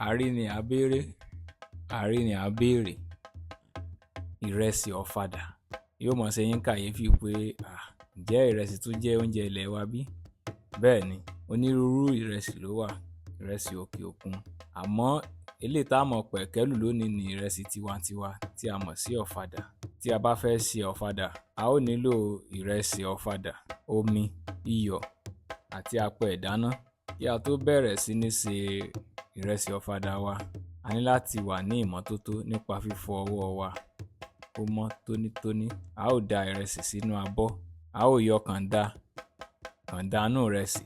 Àrí ni à béèrè, àrí ni à béèrè. Ìrẹsì ọ̀fadà yóò mọ̀ ṣe yín kàyéfì pé ǹjẹ́ ìrẹsì tún jẹ́ oúnjẹ ilẹ̀ wa bí? Bẹ́ẹ̀ ni, onírúurú ìrẹsì ló wà, ìrẹsì òkè òkun. Àmọ́ eléyìí tá a mọ̀ pẹ̀kẹ́lù lónìí ni ìrẹsì tiwantiwa tí a mọ̀ sí ọ̀fadà. Tí a bá fẹ́ ṣe ọ̀fadà, a ó nílò ìrẹsì ọ̀fadà, omi, iyọ̀ àti apẹ ìdáná. Kí a tó bẹ̀rẹ̀ sí ní se ìrẹsì ọ̀fadà wa, a ní láti wà ní ìmọ́tótó nípa fífọ ọwọ́ wa kó mọ́ tónítóní. A ó da ìrẹsì sínú abọ́, a ó yọ kànda, kànda inú ìrẹsì,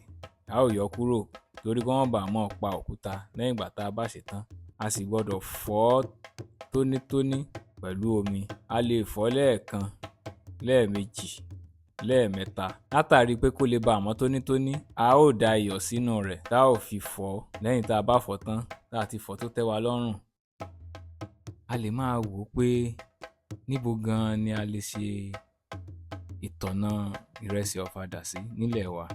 a ó yọ kúrò torí kó má baà máa pa òkúta lẹ́yìn ìgbà tá a bá sè é tán. A sì gbọdọ̀ fọ̀ ọ́ tónítóní pẹ̀lú omi. A lè fọ̀ ọ́ lẹ́ẹ̀kan, lẹ́ẹ̀mejì, lẹ́ẹ̀mẹta. Látàrí pé kó lè baà mọ́ tónítóní, a ó da iyọ̀ sínú rẹ̀ tá ò fi fọ̀ ọ́. Lẹ́yìn tá a bá fọ̀ ọ́ tán, tá a ti fọ̀ ọ́ tó tẹ́ wa lọ́rùn. A lè máa wò ó pé níbo gan-an ni a lè ṣe ìtọ̀nà ìrẹsì ọ̀fadà sí nílẹ̀ wa.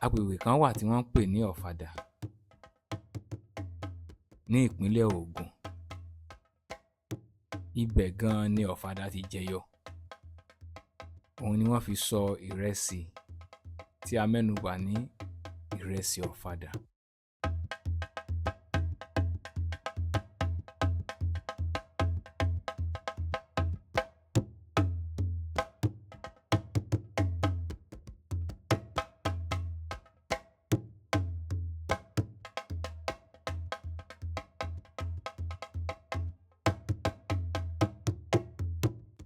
Agbègbè kan wà tí wọ́n ń pè ní Ọ̀fadà ní ìpínlẹ̀ Ògùn. Ibẹ̀ gan-an ni ọ̀fadà ti jẹyọ. Òun ni wọ́n fi sọ ìrẹsì tí a mẹ́nubà ní ìrẹsì ọ̀fadà.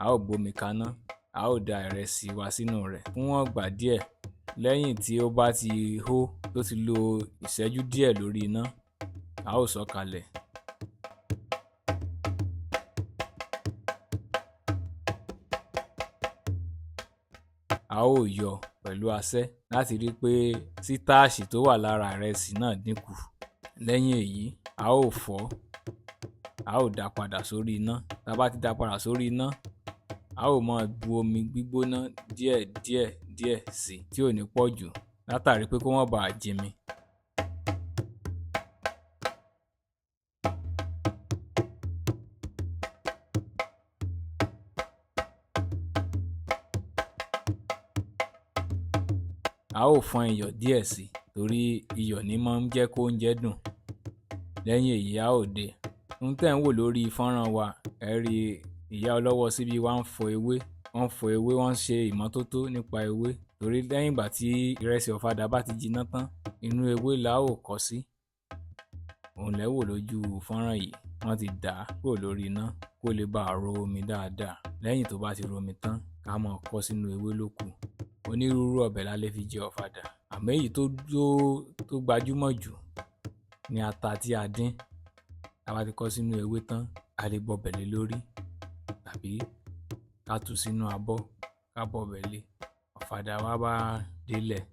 A ó gbómi kaná, a ó da ìrẹsì wa sínú rẹ̀ fún ìgbà díẹ̀. Lẹ́yìn tí ó bá ti hó, tó ti lo ìṣẹ́jú díẹ̀ lórí iná, a ó sọ̀ọ́ kalẹ̀. A ó yọ pẹ̀lú asẹ́ láti rí pé sítáàṣì tó wà lára ìrẹsì náà dínkù. Lẹ́yìn èyí, a ó fọ̀ ọ́, a ó dà á padà sórí iná. Tá a bá ti dà á padà sórí iná, a ó máa bu omi gbígbóná díẹ̀ díẹ̀ díẹ̀ sí i tí ò ní pọ̀ jù látàrí pé kó má baà jinmi. A ó fọ́n iyọ̀ díẹ̀ sí i torí iyọ̀ ní máa ń jẹ́ kóúnjẹ dùn. Lẹ́yìn èyí, a ó dé. Ohun tẹ́ ẹ̀ ń wò lórí fọ́nrán wa, ẹ rí ìyá ọlọ́wọ́ síbí wa ń fọ ewé, wọ́n ń fọ ewé, wọ́n ń ṣe ìmọ́tótó nípa ewé torí lẹ́yìn ìgbà tí ìrẹsì ọ̀fadà bá ti jiná tán, inú ewé la ó kọ́ sí. Òun lẹ̀ ń wò lójú fọ́nrán yìí. Wọ́n ti dà á kúrò lórí iná kó lè baà ro omi dáadáa. Lẹ́yìn tó bá ti romi tán, ká máa kọ́ sínú ewé ló kù. Onírúurú ọbẹ̀ la lè fi jẹ ọ̀fadà, àmọ́ èyí tó tó tó gbajúmọ̀ jù ni ata tí a dín. Tá a bá ti kọ́ sínú ewé tán, a lè bọbẹ̀ lé lórí tàbí ká tú sínú abọ́ ká bọbẹ̀ lé. Ọ̀fadà wa bá délẹ̀.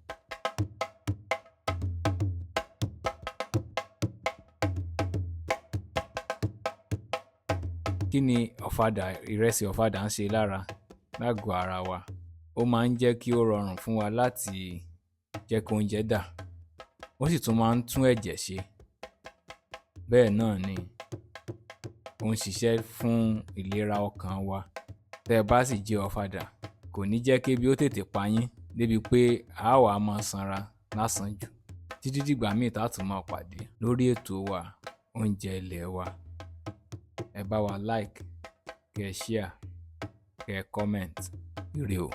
Kí ni ọ̀fadà, ìrẹsì ọ̀fadà ń ṣe lára lágọ̀ọ́ ara wa? Ó máa ń jẹ́ kí ó rọrùn fún wa láti jẹ́ kí oúnjẹ dà. Ó sì tún máa ń tún ẹ̀jẹ̀ ṣe. Bẹ́ẹ̀ náà ni ó ń ṣiṣẹ́ fún ìlera ọkàn wa. Tẹ́ ẹ bá sì jẹ ọ̀fadà, kò ní jẹ́ kébi ó tètè pa yín débi pé a ó wá máa sanra lásanjù. Títí dìgbà míì tá tún máa pàdé lórí ètò wa Oúnjẹ Ilẹ̀ Wa. Ẹ bá wa like, kẹ́ ẹ share, kẹ́ ẹ comment. Ire o.